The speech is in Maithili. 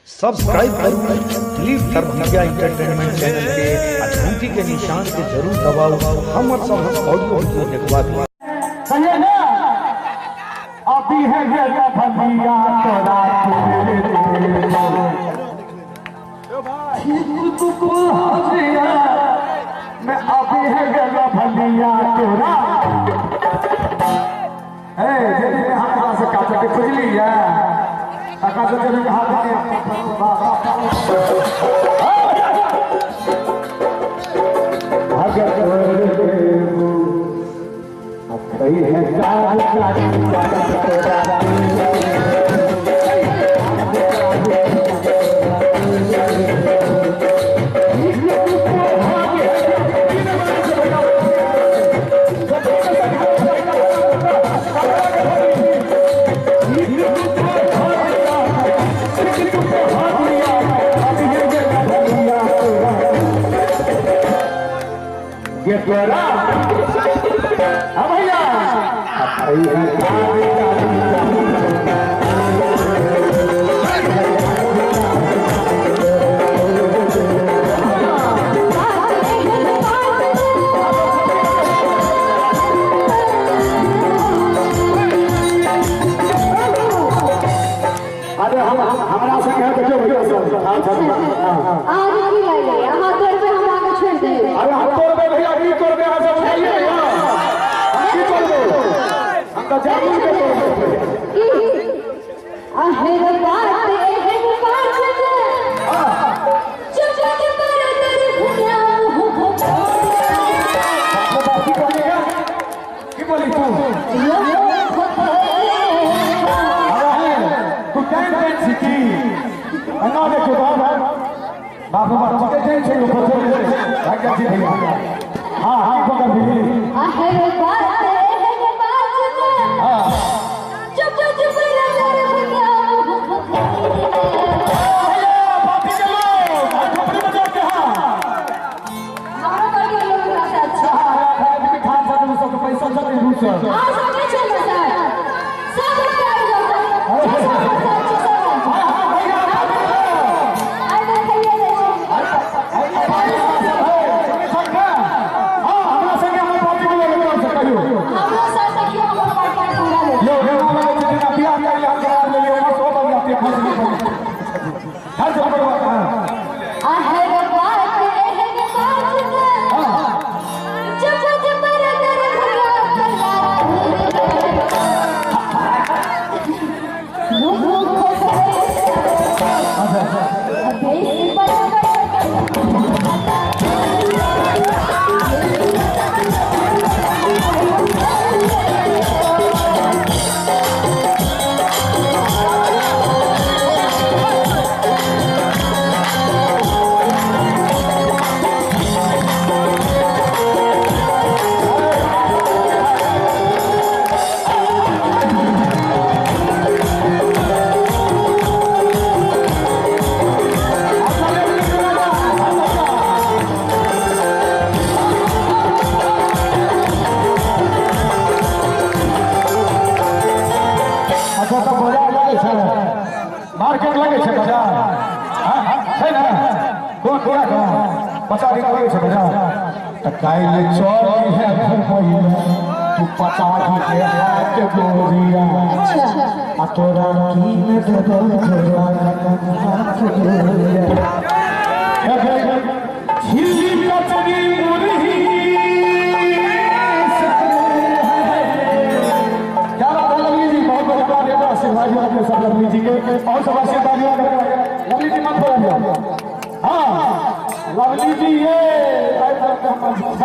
सब्सक्राइब करू दिलीप दरभंगिया एंटरटेनमेंट चैनल के आ घंटी के निशान के जरूर दबाउ हमर सबहक ऑडियो वीडियो देखबाक लेल। सही ना अभी है ये भैया तोरा मैं अभी है ये भैया तोरा ए जेदी में हाथ से काट के खुजली है आकाश जेदी में हाथ के अगर देबू कही है कार कार तोरा ये तोरा अब भैया अरे हम हमरा से कह देखियो भैया सब आज की लाइले अहाँ तोड़बे हमरा के छोड़ देबै। अरे हम तोड़बे भैया की करबे अहाँ सब बताइए हम की करबे हम तो जामुन के तोड़बे की अहेर बात एहन बात जे चुप चुप पर दर भुला हो बाप की बोलेगा की बोली तू अरे तू टाइम टाइम सीखी ना देखो बाप बाप बाप के जाए छै ऊपर से भाग जा भैया हां हां पकड़ भी अहेर बात एहन बात जे हां चुप चुप पर दर भुला हो भैया पापी के लोग झोपड़ी में जाते हैं। हमरा पर के लोग से अच्छा हां खान सब सब पैसा सब रूस आ सब चल सर सब लोग आ जाओ हां हां भैया आइ देखिए जाइ छै हां हमरा संगे हमर पार्टी के लोग से कहियो हमरो सर देखियो हमर पार्टी पूरा ले यो यो वाला जितना बियाह कर ले हम करा ले ले सो बन जाते हैं हर जगह पर अहेर बात एहन बात जे चुप चुप पर दर भुला अच्छा तो बाजार लगे छै मार्केट लगे छै बाजार हां छै ना कोन कोना का 50 दिन लगे छै बाजार त काइल चल है घुमैला तू पता के हाथ गोरिया आ तोरा की में देबो तोरा हाथ गोरिया झिल्ली कचरी मुरही क्या बात है लवली जी, बहुत बहुत धन्यवाद आशीर्वाद आपने सब लवली जी के और सब आशीर्वाद लवली जी मत बोलिए। हाँ लवली जी ये रास्ता छोड़